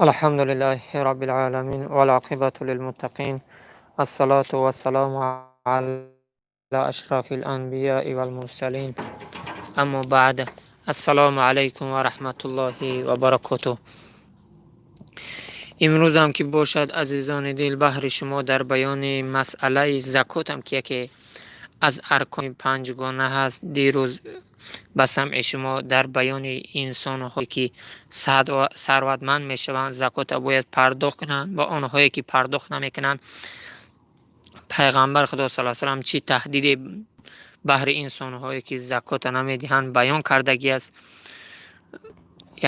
الحمد لله رب العالمين والعاقبة للمتقين، الصلاة والسلام على أشرف الأنبياء والمرسلين، أما بعد، السلام عليكم ورحمة الله وبركاته. Имрӯзам ки бошад, азизони дил, баҳри шумо дар баёни масъалаи закотам, ки яке аз аркони панҷгона ҳаст. Дирӯз ба самъи шумо дар баёни инсонҳое, ки сарватманд мешаванд, закота бояд пардохт кунанд ва онҳое, ки пардохт намекунанд, Пайғамбар Худо саллаллоҳу алайҳи васаллам чӣ таҳдиде баҳри инсонҳое, ки закота намедиҳанд, баён кардагиаст,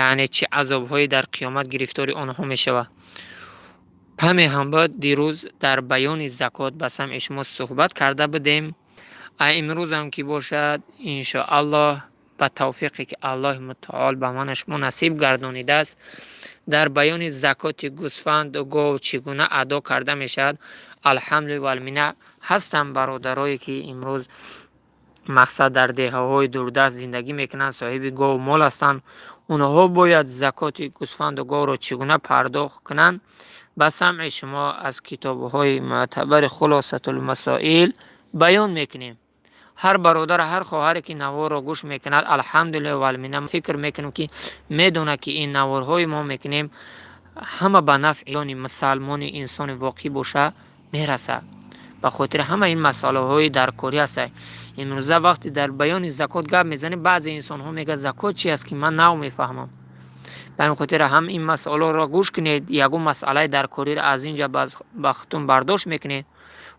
яъне чӣ азобҳое дар қиёмат гирифтори онҳо мешавад. Ҳаме ҳам буд, дирӯз дар баёни закот ба самъи шумо суҳбат карда будем. А имрӯзам ки бошад, иншоаллоҳ, ба тавфиқе, ки Аллоҳи мутаол ба ману шумо насиб гардонидааст, дар баёни закоти гӯсфанду гов чӣ гуна адо карда мешавад. Алҳамдулиллоҳ валминна, ҳастанд бародарое, ки имрӯз, мақсад, дар деҳаҳои дурдаст зиндагӣ мекунанд, соҳиби гову мол ҳастанд. Онҳо бояд закоти гӯсфанду говро чӣ гуна пардохт кунанд, ба самъи шумо аз китобҳои мӯътабари Хулосатулмасоил баён мекунем. Ҳар бародар, ҳар хоҳаре, ки наворро гӯш мекунад, алҳамдулиллоҳ валминна, фикр мекунем, ки медонад, ки ин наворҳои мо мекунем, ҳама ба нафъи мусалмони инсони воқеӣ боша мерасад. Ба хотири ҳама ин масъалаҳои даркорӣ ҳастанд. Имрӯза вақте дар баёни закот гап мезанем, баъзе инсонҳо мегӯяд: «Закот чи аст, ки ман нав мефаҳмам?» Ба ҳамин хотир ҳам ин масъаларо гӯш кунед, ягон масъалаи даркориро аз ин ҷа ба худтон бардошт мекунед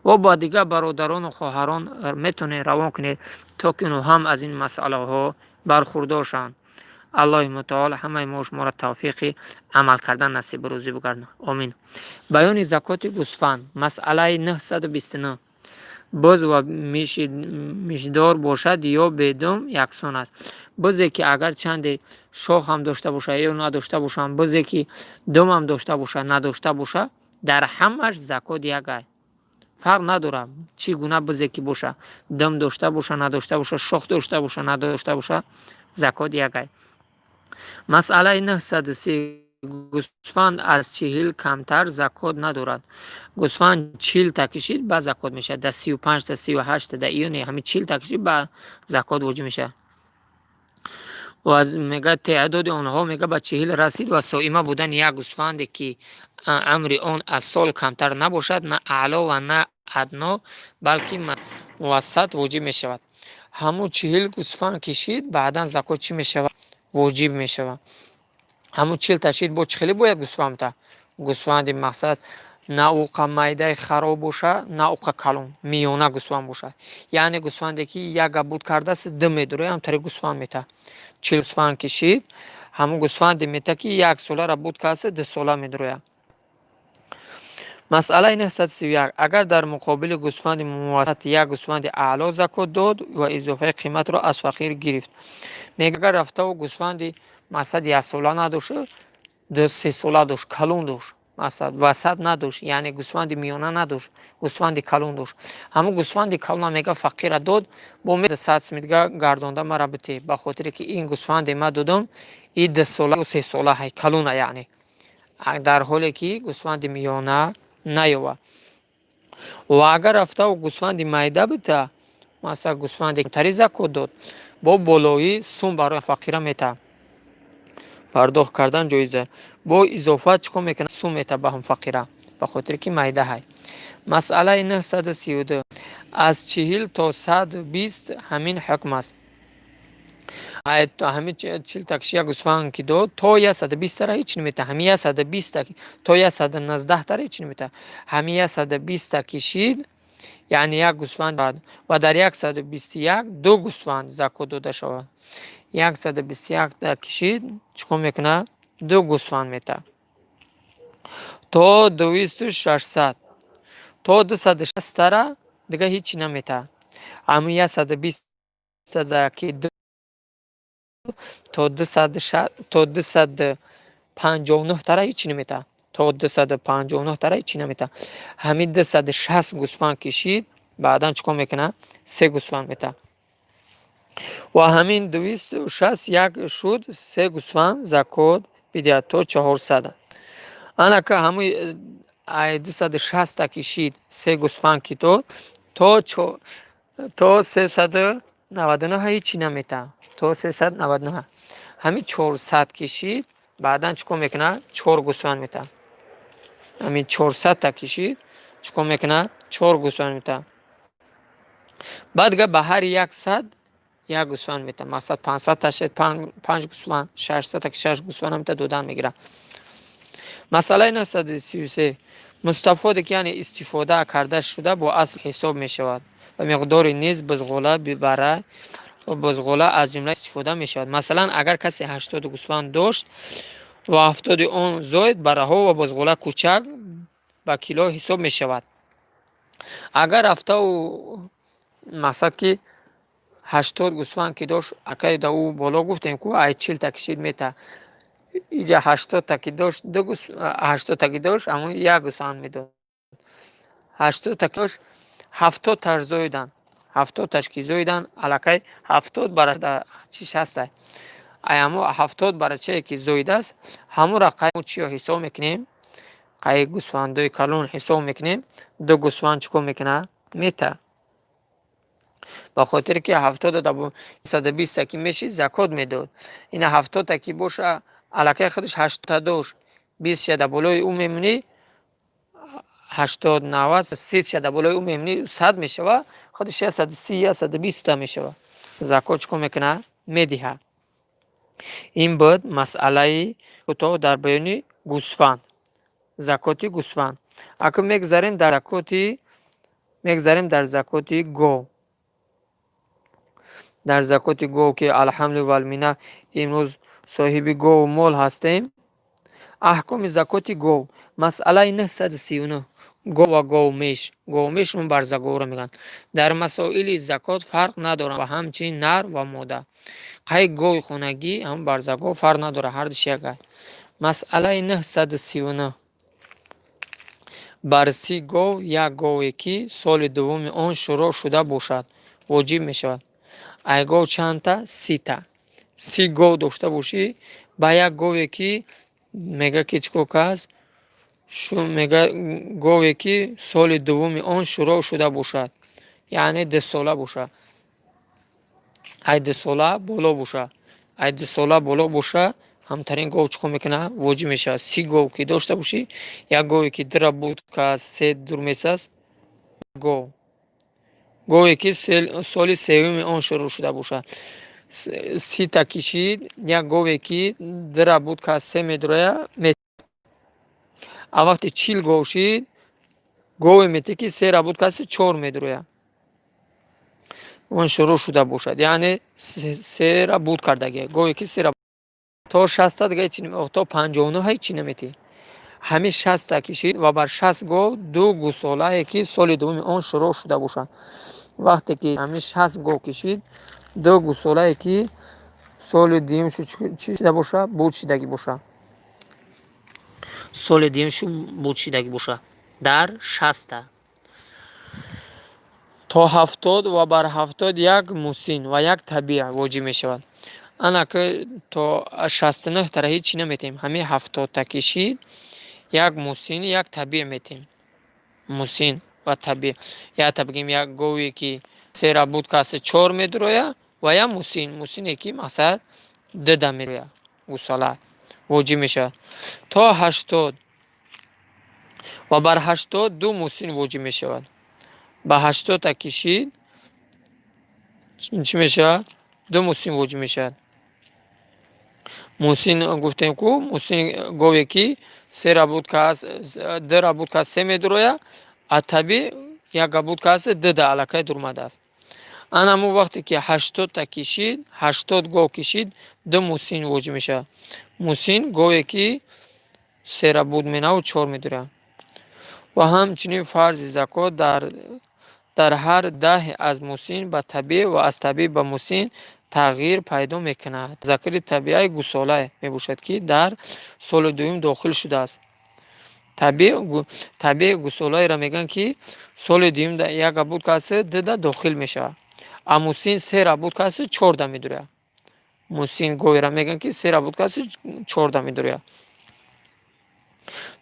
ва ба дигар бародарону хоҳарон метавонед равон кунед, то ки онҳо ҳам аз ин масъалаҳо бархурдор шаванд. Аллоҳи мутаол ҳамаи мо шуморо тавфиқи амал кардан насибу рӯзӣ бигардонад. Омин. Баёни закоти гӯсфанд, масъалаи 929. Буз ва мишдор бошад ё бедум, яксон аст. Бузе, ки агар чанде шохам дошта бошад ё надошта бошад, бузе, ки думам дошта бошад, надошта бошад, дар ҳамаш закот як ай, фарқ надорад, чӣ гуна бузе ки бошад: дум дошта боша, надошта боша, шох дошта боша, надошта боша, закот як ай. Масъалаи 903. Гӯсфанд аз 40 камтар закот надорад. Гӯсфанд 40-та кишид, ба закот мешавад. Да 35-та, 38-та, да иёне, ҳами 40-та кишид, ба закот воҷиб мешавад. Ва мега, теъдоди онҳо, мега, ба 40 расид ва соима будани як гӯсфанде, ки амри он аз сол камтар набошад, на аъло ва на адно, балки мувассат воҷиб мешавад. Ҳамун 40 гӯсфанд кишид, баъдан закот чӣ мешавад? Воҷиб мешавад. Ҳамун 40-та шид, бо чӣ хеле бояд гӯсфандта? Гӯсфанди, мақсад, на уқа майдаи хароб боша, на уқа калон, миёна гӯсфанд боша, яъне гӯсфанде, ки як гап буд кардааст, ду медура, ҳамтари гӯсфанд мета. 40 гӯсфанд кишид, ҳамун гӯсфанде мета, ки як солара буд кардааст, 2 сола медурояд. Масъалаи 931. Агар дар муқобили гӯсфанди мувассат як гӯсфанди аъло закот дод ва изофаи қиматро аз фақир гирифт. Мега, агар рафтаву гӯсфанди, мақсад, яксола надошт, ду сесола дошт, калон дошт, мақсад, васат надошт, яъне гӯсфанди миёна надошт, гӯсфанди калон дошт, ҳамун гӯсфанди калона, мега, фақира дод, бо 100 сумидга гардонда мара бите, ба хотире ки ин гӯсфанде ма додам, и 2 сола, 3 сола ҳай, калона, яъне дар ҳоле ки гӯсфанди миёна наёвад. Ва агар рафтаву гӯсфанди майда бита, масалан, гӯсфанди тари закот дод, бо болоӣ сум барои фақира мета, пардохт кардан ҷоиза. Бо изофа чӣ кор мекунад? Сум мета ба ҳам фақира, ба хотире ки майда ҳай. Масъалаи 932. Аз 40 то 120 ҳамин ҳукм аст. Ҳами 40-та киши, як гӯсфанд ки дод, то 120-тара ҳеч намета. Ҳами 120-та то 119-тара ҳеч намета. Ҳами 120-та кишид, яъне як гӯсфанд, ва дар 121 ду гӯсфанд закот дода шавад. 121-та кишид, чӣ кор мекунад? Ду гӯсфанд мета. То дувисту шашсад, то 260-тара дига ҳечи намета. Ҳами 120-та ки то 259-тара ҳечи намета, то 259-тара ҳечи намета. Ҳамин 260 гӯсфанд кишид, баъдан чӣ кор мекунад? Се гӯсфанд мета. Ва ҳамин 261 шуд, се гӯсфанд закот бидиҳад. То 400. Анака ҳамуи ай 260-та кишид, се гӯсфанд ки дод, то 399 ҳечи наметаҳад, то 399. Ҳамин 400 кишид, баъдан чӣ кор мекунад? Чор гӯсфанд метаҳад. Ҳамин 400-та кишид, чӣ кор мекунад? Чор гӯсфанд метаҳад. Баъд дига ба ҳар 100 як гӯсфанд метаҳад. Масалан, 500-та шид, панҷ гӯсфанд, 600-та ки, шаш гӯсфанд метаҳад, додан мегирад. Масъалаи 933. Мустафоде ки, яъне истифода карда шуда, бо асл ҳисоб мешавад ва миқдори низ бузғола, бара, бузғола аз ҷумла истифода мешавад. Масалан, агар касе 80 гӯсфанд дошт ва 70-и он зоид, бараҳо ва бузғола кӯчак ба кило ҳисоб мешавад. Агар рафтаву, мақсад, ки 80 гӯсфанд ки дошт, акай да ӯ боло гуфтем, ку ай 40-та кишид метаҳад. Иҷа 80-та ки дошт, 80-та ки дошт, ҳамун як гӯсфанд медод. 80-та ки дошт, 70-таш зоиданд. 70-таш ки зоиданд, аллакай 70 бара чиш ҳастай. Ай ҳамо 70 барачае ки зоидааст, ҳамонро чиё ҳисоб мекунем? Қай гӯсфандои калон ҳисоб мекунем, ду гӯсфанд чӣ кор мекунад? Метаҳад. Ба хотире ки 70-а 120-та ки мешид, закот медод. Ина 70-та ки боша, аллакай худаш 80-та дошт, 20-ша дар болои ӯ мемонӣ, 80, 90, 30-ша дар болои ӯ мемонӣ, 100 мешавад, худаш 130, 120-та мешавад. Закот чӣ кор мекунад? Медиҳад. Ин буд масъалаи кӯтоҳ дар баёни гӯсфанд, закоти гӯсфанд. Акнун мегзарем дар закоти гов. Дар закоти гов, ки алҳамду валминна, имрӯз соҳиби гову мол ҳастем. Аҳкоми закоти гов. Масъалаи 939. Гов ва говмеш. Говмеш он барзаговро мегӯянд. Дар масоили закот фарқ надоранд ва ҳамчунин нар ва мода. Қай гови хонагӣ, ҳам барзагов фарқ надорад, ҳардуш як. Масъалаи 939. Бар 30 гов як гове, ки соли дуввуми он шурӯъ шуда бошад, воҷиб мешавад. Ай гов чандта? 30-та. 30 гов дошта бошӣ, ба як гове, ки мега, ки чӣ кор кааст, мега, гове, ки соли дуввуми он шурӯъ шуда бошад, яъне 2-сола бошад, ай 2-сола боло бошад, ай 2-сола боло боша, ҳамтарин гов чӣ кор мекунад? Воҷиб мешавад. 30 гов ки дошта бошӣ, як гове, ки дура буд кааст, се дур месаст, гов, гове, ки соли сеюми он шурӯъ шуда бошад, 30-та кишид, як гове, ки дура буд кааст, се медурояд. А вақте 40 гов шид, гове метӣ, ки сера буд кааст, чор медурояд, он шурӯъ шуда бошад, яъне сера буд кардагия, гове, ки сера. То 60-та дига ҳечи, то 59 ҳечи наметӣ. Ҳамин 60-та кишид ва бар 60 гов ду гӯсолае, ки соли дуввуми он шурӯъ шуда бошад. Вақте ки ҳамин 60 гов кишид, ду гӯсолае, ки соли дуюмшу чӣ шуда бошад? Буд шидагӣ бошад, соли дуюмшу буд шидагӣ бошад дар 60-та. То 70 ва бар 70 як мусин ва як табиъ воҷиб мешавад. Ана ки то 69-тара ҳечи наметем. Ҳамин 70-та кишид, як мусин, як табиъ метем. Мусин ва табиъ, якта бигем, як гове, ки сера буд касе, чор медурояд, ва як мусин, мусине, ки мақсад дуда медурояд, гӯсола воҷиб мешавад. То 80 ва бар 80 ду мусин воҷиб мешавад. Ба 80-та кишид, чӣ мешавад? Ду мусин воҷиб мешавад. Мусин гуфтем ку, мусин гове, ки сера буд кааст, дура буд кааст, се медурояд, а табиъ яка буд кааст, дуда аллакай дурмадааст. Ана ҳамун вақте ки 80-та кишид, 80 гов кишид, ду мусин воҷиб мешавад. Мусин гове, ки сера буд менаву чор медурояд. Ва ҳамчунин фарзи закот дар ҳар даҳ аз мусин ба табиъ ва аз табиъ ба мусин тағйир пайдо мекунад. Закоти табиаи гӯсола мебошад, ки дар соли дуюм дохил шудааст. Табиъ гӯсолаеро мегӯянд, ки соли дуюм яка буд кааст, дуда дохил мешавад, а мусин сера буд кааст, чорда медурояд. Мусин говеро мегӯянд, ки сера буд кааст, чорда медурояд.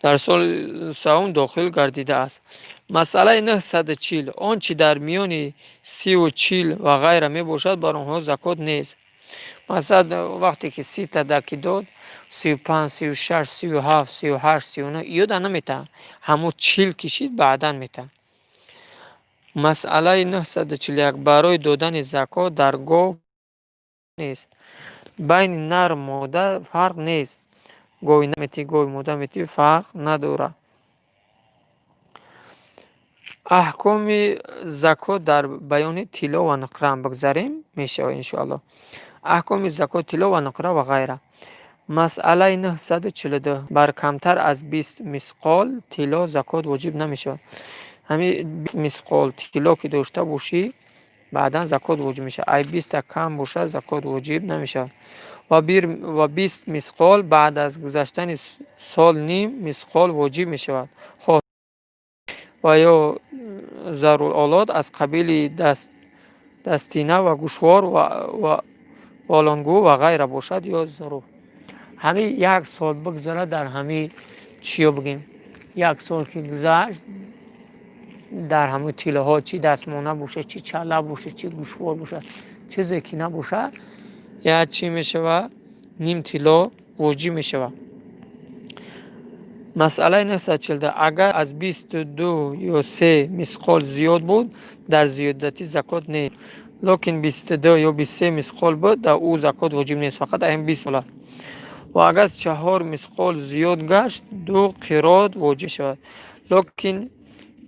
Дар соли сеюм дохил гардидааст. Масъалаи 940. Он чӣ дар миёни 30-у 40 ва ғайра мебошад, бар онҳо закот нест. Масалан, вақте ки 30-та даки дод, 35, 36, 37, 38, 39 иё да наметаҳанд. Ҳамун 40 кишид, баъдан метаҳанд. Масъалаи 941. Барои додани закот дар гов нест. Байни нар мода фарқ нест. Гови нар метӣ, гови мода метӣ, фарқ надорад. Аҳкоми закот дар баёни тилло ва нуқраам бигзарем, мешавад, иншоалло. Аҳкоми закот тилло ва нуқра ва ғайра. Масъалаи 942. Бар камтар аз 20 мисқол тилло закот воҷиб намешавад. Ҳамин 20 мисқол тилло ки дошта бошӣ, баъдан закот воҷиб мешавад. Ай 20-та кам бошад, закот воҷиб намешавад. Ва 20 мисқол баъд аз гузаштани сол ним мисқол воҷиб мешавад. Хоҳ ва ё заруролот аз қабили дастина ва гӯшвор ва олонгӯ ва ғайра бошад ё зарур. Ҳамин як сол бигзарад, дар ҳамин чиё бигем, як сол ки гузашт, дар ҳамин тиллоҳо, чӣ дастмона бошад, чӣ чала бошад, чӣ гӯшвор бошад, чизе ки набошад, як чӣ мешавад? Ним тилло воҷиб мешавад. Масъалаи 942. Агар аз 22 ё 3 мисқол зиёд буд, дар зиёдатӣ закот нест. Лекин 22 ё 23 мисқол буд, дар ӯ закот воҷиб нест, фақат ин 20 мисқол. Ва агар 4 мисқол зиёд гашт, 2 қирот воҷиб мешавад. Лекин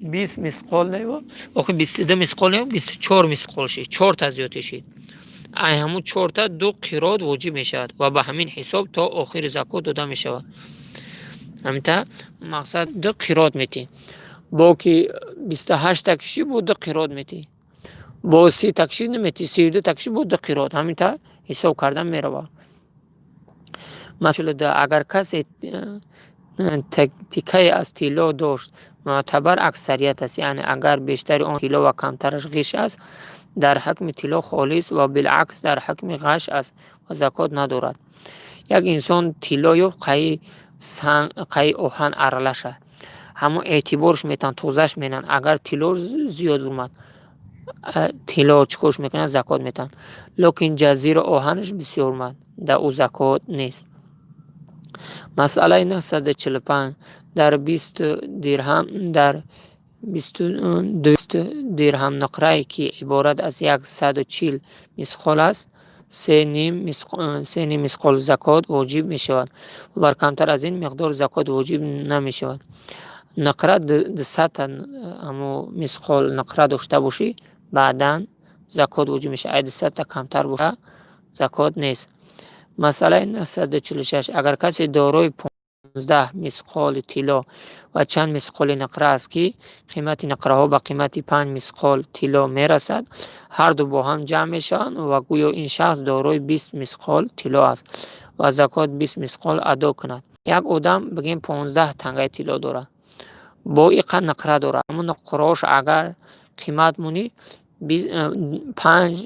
20 мисқол не, охи 22 мисқол не, 24 мисқол шид, чорта зиёд шид, ай ҳамун чорта 2 қирот воҷиб мешавад ва ба ҳамин ҳисоб то охири закот дода мешавад. Ҳаминта мақсад 2 қирот метӣ. Бо ки 28-та кишӣ, бо 2 қирот метӣ, бо 30-та кишӣ наметӣ, 32-та кишӣ, бо 2 қирот. Ҳаминта ҳисоб кардан меравад. Масалан, агар касе тикае аз тилло дошт, мӯътабар аксарият аст, яъне агар бештари он тилло ва камтараш ғиш аст, дар ҳукми тилло холис ва билъакс дар ҳукми ғаш аст ва закот надорад. Як инсон тилло ёфт, қаи оҳан аралаш аст, ҳамон эътиборш метаҳанд, тозааш менанд. Агар тилло зиёд омад, тилло чӣ корш мекунанд? Закот метаҳанд. Лекин ҷазиру оҳанаш бисёр омад, дар ӯ закот нест. Масъалаи 945. Дар 20 дирҳам, дар 22 дирҳам нуқрае, ки иборат аз 140 мисқол аст, 3,5 мисқол закот воҷиб мешавад ва бар камтар аз ин миқдор закот воҷиб намешавад. Нуқра 200-та ҳамо мисқол нуқра дошта бошӣ, баъдан закот воҷиб мешавад. Ай 200-та камтар бошад, закот нест. Масъалаи 946. Агар касе дорои 15 мисқоли тилло ва чанд мисқоли нуқра аст, ки қимати нуқраҳо ба қимати 5 мисқол тилло мерасад, ҳарду бо ҳам ҷамъ мешаванд ва гӯё ин шахс дорои 20 мисқол тилло аст ва закот 20 мисқол адо кунад. Як одам, бигем, 15 тангаи тилло дорад, бо иқа нуқра дорад. Ҳамун нуқраҳош агар қимат монӣ, панҷ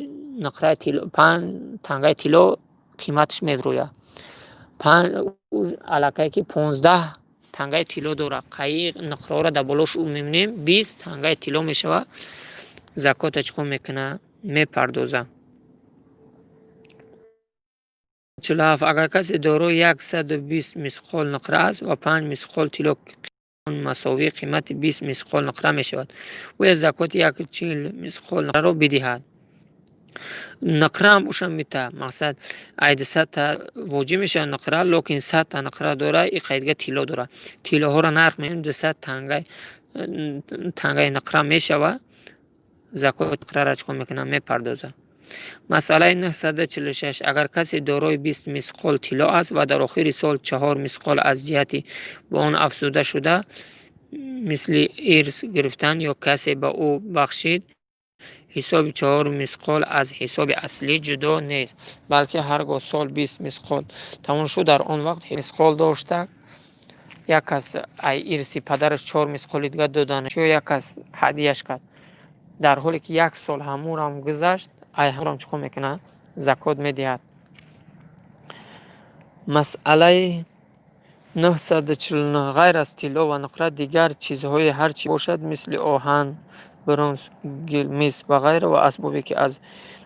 нуқраи тилло, 5 тангаи тилло қиматаш медрояд. Аллакай ки 15 тангаи тилло дорад, қаи нуқраҳоро дар болош мемонем, 20 тангаи тилло мешавад. Закота чӣ кор мекунад? Мепардозад. 47. Агар касе дорои 120 мисқол нуқра аст ва 5 мисқол тилло масовии қимати 20 мисқол нуқра мешавад, бояд закоти 140 мисқол нуқраро бидиҳад. Нуқраам бошад, мета мақсад ай 200-та воҷиб мешавад нуқра, лекин 100-та нуқра дорад, иқа дига тилло дорад. Тиллоҳоро нарх меем, 200 тангаи нуқра мешавад. Закоти нуқраро чӣ кор мекунад? Мепардозад. Масъалаи 946. Агар касе дорои 20 мисқол тилло аст ва дар охири сол 4 мисқол аз ҷиҳати ба он афзуда шуда, мисли ирс гирифтан ё касе ба ӯ бахшид, ҳисоби 4 мисқол аз ҳисоби аслӣ ҷудо нест, балки ҳар гоҳ сол 20 мисқол тамом шуд, дар он вақт мисқол дошта, як кас ай ирси падараш 4 мисқоли дига додан ё як кас ҳадияш кард, дар ҳоле ки як сол ҳамурам гузашт, ай ҳамурам чӣ кор мекунад? Закот медиҳад. Масъалаи 949. Ғайр аз тилло ва нуқра дигар чизҳои ҳар чӣ бошад, мисли оҳан, бронз, гил, мис ва ғайра ва асбобе, ки аз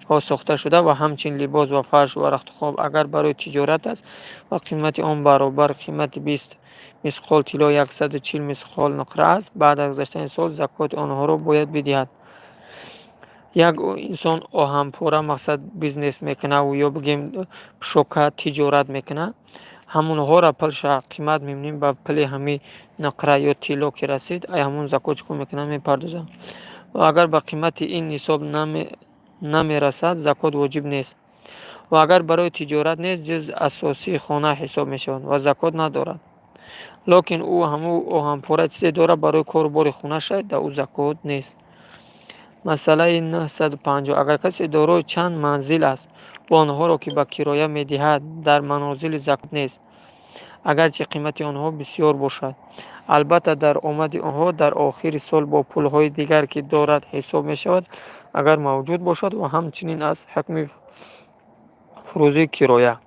онҳо сохта шуда, ва ҳамчунин либос ва фарш ва рахтухоб, агар барои тиҷорат аст ва қимати он баробар қимати 20 мисқол тилло, 140 мисқол нуқра аст, баъд аз гузаштани сол закоти онҳоро бояд бидиҳад. Як инсон оҳанпора, мақсад, бизнес мекунаву ё бигем, пӯшока тиҷорат мекунад, ҳамонҳоро пулша қимат мебинем, ба пули ҳамин нуқра ё тилло ки расид, ай ҳамон закот чӣ кор мекунад? Мепардозад. Ва агар ба қимати ин нисоб намерасад, закот воҷиб нест. Ва агар барои тиҷорат нест, ҷуз асосии хона ҳисоб мешавад ва закот надорад. Лекин ӯ ҳамун оҳанпора чизе дорад, барои кору бори хонаша, дар ӯ закот нест. Масъалаи 950. Агар касе дорои чанд манзил аст ва онҳоро ки ба кироя медиҳад, дар манозили закот нест, агарчи қимати онҳо бисёр бошад. Албатта, даромади онҳо дар охири сол бо пулҳои дигар, ки дорад, ҳисоб мешавад, агар мавҷуд бошад, ва ҳамчунин аз ҳукми фурӯзи кироя.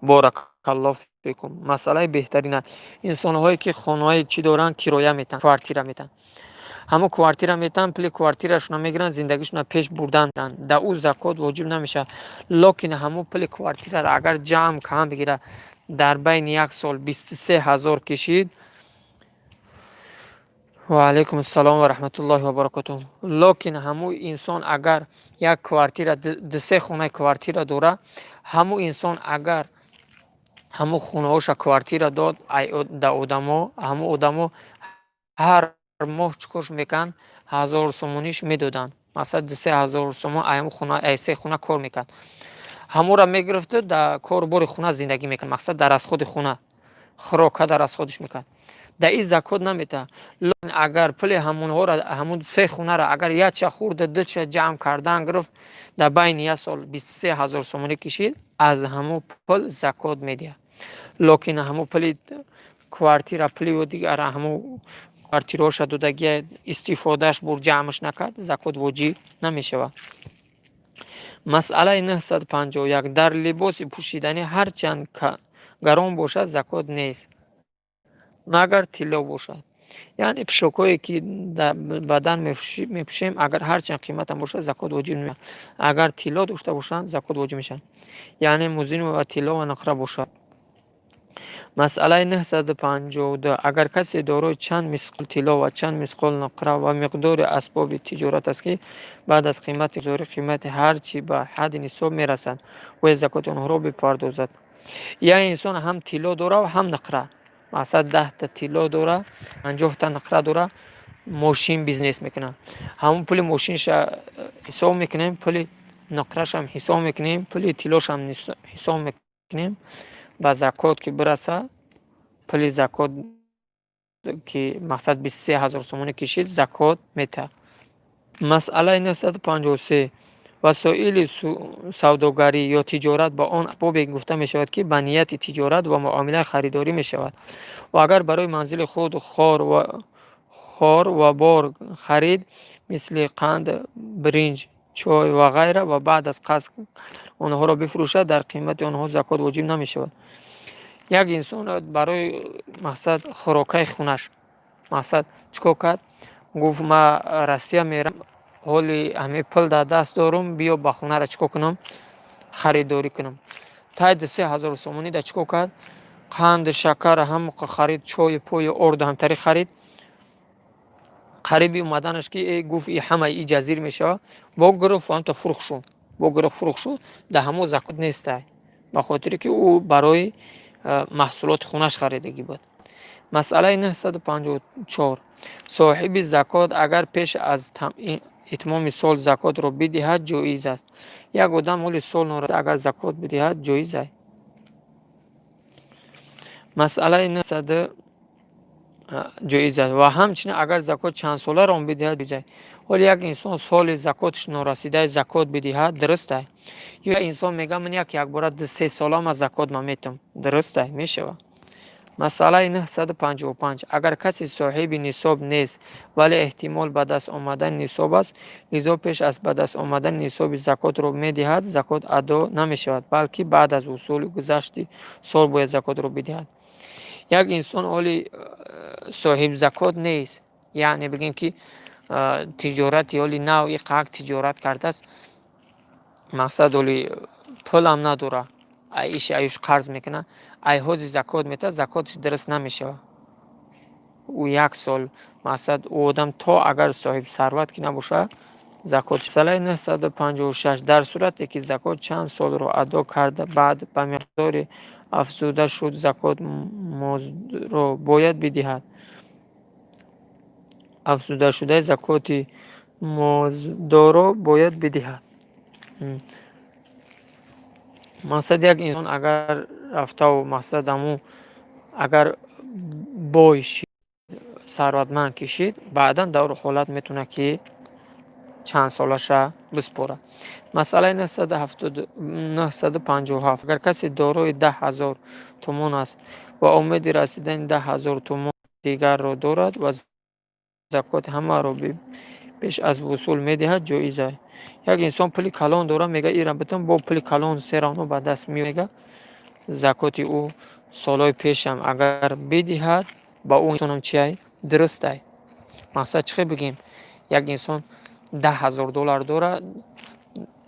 Боракаллоҳу фикум. Масъалаи беҳтарина. Инсонҳое, ки хонаҳои чӣ доранд, кироя метаҳанд, квартира метаҳанд, ҳамон квартира метаҳанд, пули квартирашонро мегиранд, зиндагишонро пеш бурдан, дар ӯ закот воҷиб намешавад. Лекин ҳамон пули квартираро агар ҷамъ кам бигирад, дар байни як сол 23 000 кишид. Ва алайкум ассалом ва раҳматуллоҳи ва баракотуҳ. Лекин ҳамун инсон агар як квартира, дусе хонаи квартира дора, ҳамун инсон агар ҳамун хонаҳоша квартира дод да одамо, ҳамун одамо ҳар моҳ чӣ кор мекунанд? 1000 сомониш медоданд. Масалан, 2-3 ҳазор сомон ай ҳамун хона, ай се хона кор мекард. Ҳамонро мегирифту дар кору бори хона зиндагӣ мекард, мақсад, дар расходи хона, хӯрока дар расходиш мекард. Дар ин закот наметаҳад. Лекин агар пули ҳамонҳоро, ҳамун се хонаро агар якча хурда, дуча ҷамъ кардан гирифт, дар байни як сол 23 000 сомонӣ кишид, аз ҳамун пул закот медиҳад. Лекин ҳамун пули квартира, пули дигар ҳамун квартираҳоша додагия, истифодааш бурд, ҷамъаш накард, закот воҷиб намешавад. Масъалаи 951. Дар либоси пӯшиданӣ, ҳарчанд гарон бошад, закот нест, магар тилло бошад. Яъне пӯшокҳое, ки дар бадан мепӯшем, агар ҳарчанд қиматам бошад, закот воҷиб намешавад. Агар тилло дошта бошанд, закот воҷиб мешавад, яъне музин ва тилло ва нуқра бошад. Масъалаи 952. Агар касе дорои чанд мисқол тилло ва чанд мисқол нуқра ва миқдори асбоби тиҷорат аст, ки баъд аз қимати гузорӣ қимати ҳар чӣ ба ҳадди нисоб мерасад, бояд закоти онҳоро бипардозад. Як инсон ҳам тилло дора, ҳам нуқра, мақсад, 10-та тилло дора, 50-та нуқра дора, мошин бизнес мекунад. Ҳамон пули мошинша ҳисоб мекунем, пули нуқрашам ҳисоб мекунем, пули тиллошам ҳисоб мекунем, ба закот ки бирасад, пули закот ки, мақсад, 23 000 сомонӣ кишид, закот метаҳад. Масъалаи 953. Васоили савдогарӣ ё тиҷорат ба он асбобе гуфта мешавад, ки ба нияти тиҷорат ва муомила харидорӣ мешавад. Ва агар барои манзили худ хор ва бор харид, мисли қанд, биринҷ, чой ва ғайра, ва баъд аз қасд онҳоро бифурӯшад, дар қимати онҳо закот воҷиб намешавад. Як инсон барои, мақсад, хӯрокаи хунаш, мақсад, чӣ кор кард? Гуфт: «Ман Россия мерам, ҳоли ҳамин пул дар даст дорум, биё ба хонаро чӣ кор кунам, харидорӣ кунам». Тай 2-3 ҳазор сомонӣ да чӣ кор кард? Қанду шакар ҳамақа харид, чою пою орду ҳамтари харид. Қариби омаданаш ки гуфт, и ҳамаи и ҷазир мешавад, бо гирифт ҳамта фурӯх шуд, бо гирифт фурӯх шуд. Дар ҳамон закот нестай, ба хотире ки ӯ барои маҳсулоти хонаш харидагӣ буд. Масъалаи 954. Соҳиби закот агар пеш аз итмоми сол закотро бидиҳад, ҷоиз аст? Як одам ҳоли сол норасида агар закот бидиҳад, ҷоиз аст. Масъалаи нӯҳсаду ҷоиз аст. Ва ҳамчунин агар закот чандсоларо бидиҳад, ҷоиз аст? Ҳоли як инсон соли закоташ норасидаи закот бидиҳад, дуруст аст? Ё инсон мегӯяд: «Ман як якбора 2-3 сола ма закот ма метам», дуруст аст, мешавад. Масъалаи 955. Агар касе соҳиби нисоб нест, вале эҳтимол ба даст омадани нисоб аст, лизо пеш аз ба даст омадани нисоби закотро медиҳад, закот адо намешавад, балки баъд аз вусули гузашти сол бояд закотро бидиҳад. Як инсон ҳоли соҳиби закот нест, яъне бигем, ки тиҷорати ҳоли нав иқак тиҷорат кардааст, мақсад, ҳоли пулам надора, иши аюш қарз мекунад, ай ҳози закот метавад, закоташ дуруст намешавад. Ӯ як сол, мақсад, ӯ одам то агар соҳиби сарват ки набошад, закот. Масъалаи 956. Дар сурате ки закот чанд солро адо карда, баъд ба миқдори афзуда шуд, закоти моздро бояд бидиҳад? Афзудашудаи закоти моздоро бояд бидиҳад. Мақсад, як инсон агар рафтаву, мақсад, ҳамун агар бой шид, сарватманд ки шид, баъдан дар ҳолат метавонад, ки чанд солаша биспорад. Масъалаи 957. Агар касе дорои 10 000 тумон аст ва умеди расидани 10 000 тумон дигарро дорад ва закоти ҳамаро пеш аз вусул медиҳад, ҷоиз аст? Як инсон пули калон дорад, мега, ира битон бо пули калон все равно ба даст меояд, мега, закоти ӯ солҳои пешам агар бидиҳад, ба ӯ инсонам чиай? Дурустай. Мақсад, чӣ хел бигем, як инсон 10 000 доллар дорад,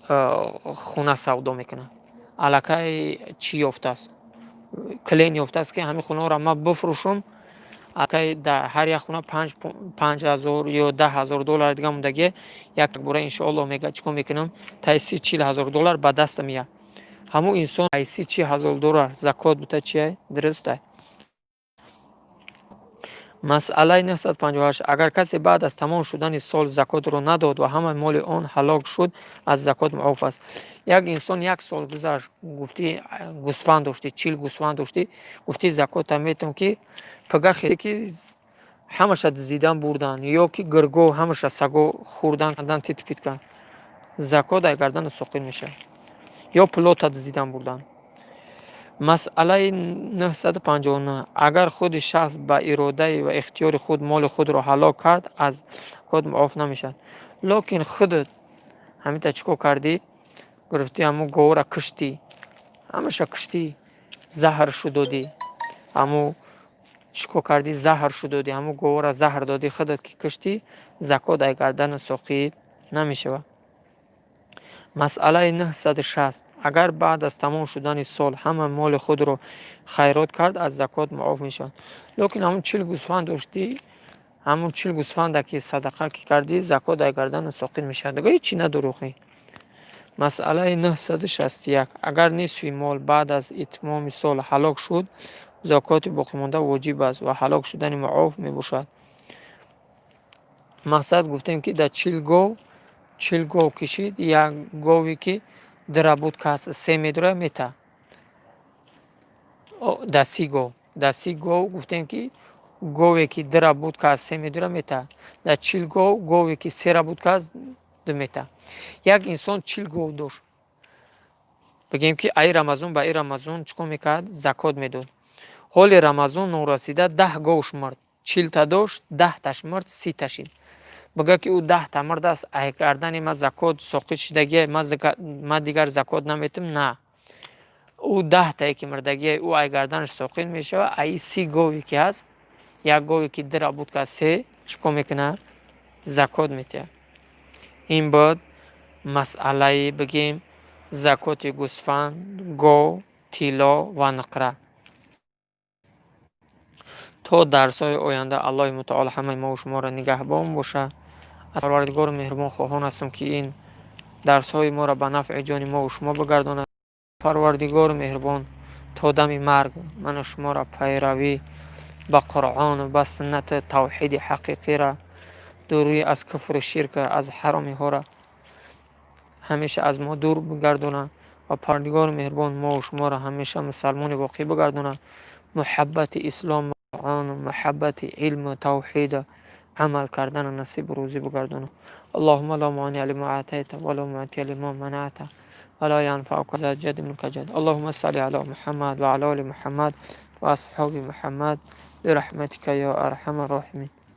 хона савдо мекунад, аллакай чӣ ёфтааст, клиент ёфтааст, ки ҳамин хонаро ман бифурӯшам, аллакай дар ҳар як хона 5 000 ё 10 000 доллар дига мондагие, як бора, иншоаллоҳ, мега, чӣ кор мекунам, таи 30-40 ҳазор доллар ба дастам меяд. Ҳамун инсон ай 30-40 ҳазор доллар закот бита, чиай? Дурустай. Масъалаи 958. Агар касе баъд аз тамом шудани сол закотро надод ва ҳамаи моли он ҳалок шуд, аз закот муоф аст? Як инсон як сол гузашт, гуфтӣ, гӯсфанд доштӣ, 40 гӯсфанд доштӣ, гуфтӣ, закота метавон, ки пага ки ҳамаша дуздидан бурданд ё ки гурго ҳамаша, саго хӯрдан, тит-пит кард, закот ай гардани соқит мешавад, ё пулота дуздидан бурданд. Масъалаи 959. Агар худи шахс ба иродаи ва ихтиёри худ моли худро ҳалок кард, аз закот муоф намешавад. Лекин худат ҳаминта чӣ кор кардӣ, гирифтӣ, ҳамун говро куштӣ, ҳамаша куштӣ, заҳршу додӣ, ҳамун чӣ кор кардӣ, заҳршу додӣ, ҳамун говро заҳр додӣ, худат ки куштӣ, закот ай гардани соқит намешавад. Масъалаи 960. Агар баъд аз тамом шудани сол ҳама моли худро хайрот кард, аз закот муоф мешавад? Лекин ҳамун 40 гӯсфанд доштӣ, ҳамун 40 гӯсфанда ки садақа ки кардӣ, закот ай гардани соқит мешавад, дига ҳечи надорӣ охӣ. Масъалаи 961. Агар нисфи мол баъд аз итмоми сол ҳалок шуд, закоти боқимонда воҷиб аст ва ҳалок шудани муоф мебошад? Мақсад, гуфтем, ки дар 40 гов, 40 гов кишид, як гове ки дира буд, кас се медора, мета. Дар 30 гов, дар 30 гов гуфтем, ки гове ки дира буд, кас се медора, мета. Дар 40 гов гове ки сера буд, кас ду мета. Як инсон 40 гов дошт, бигем, ки аи Рамазон ба и Рамазон чӣ кор мекард? Закот медод. Ҳоли Рамазон норасида 10 говш мурд. 40-та дошт, 10-таш мурд, 30-та шид. Бигӯяд, ки ӯ 10-та мурдааст, ай гардани ма закот соқит шудагие, ма дигар закот наметам? На, ӯ 10-тае ки мурдагие, ӯ ай гарданаш соқит мешавад. Аи 30 гове ки ҳаст, як гове ки дира буд, ка се, чӣ кор мекунад? Закот метиҳад. Ин буд масъалаи, бигем, закоти гӯсфанд, гов, тилло ва нуқра. То дарсҳои оянда Аллоҳи мутаол ҳамаи мову шуморо нигаҳбон бошад. Аз Парвардигори меҳрубон хоҳон ҳастам, ки ин дарсҳои моро ба нафъи ҷони мову шумо бигардонад. Парвардигори меҳрубон то дами марг ману шуморо пайравӣ ба Қуръону ба суннати тавҳиди ҳақиқира, дурӣ аз куфру ширка, аз ҳаромиҳоро ҳамеша аз мо дур бигардонад ва Парвардигори меҳрубон мову шуморо ҳамеша мусалмони воқеӣ бигардонад, муҳаббати ислом, Қуръону муҳаббати илму тавҳиду амал кардана насибу рӯзӣ бигардонад. Аллоҳумма ла монеа лима аътайта ва ла муътия лима манаъта ва ла янфау зал ҷадди минка ҷадд. Аллоҳумма салли ала Муҳаммад ва ала оли Муҳаммад ва асҳоби Муҳаммад бирахматика ё арҳама роҳимин.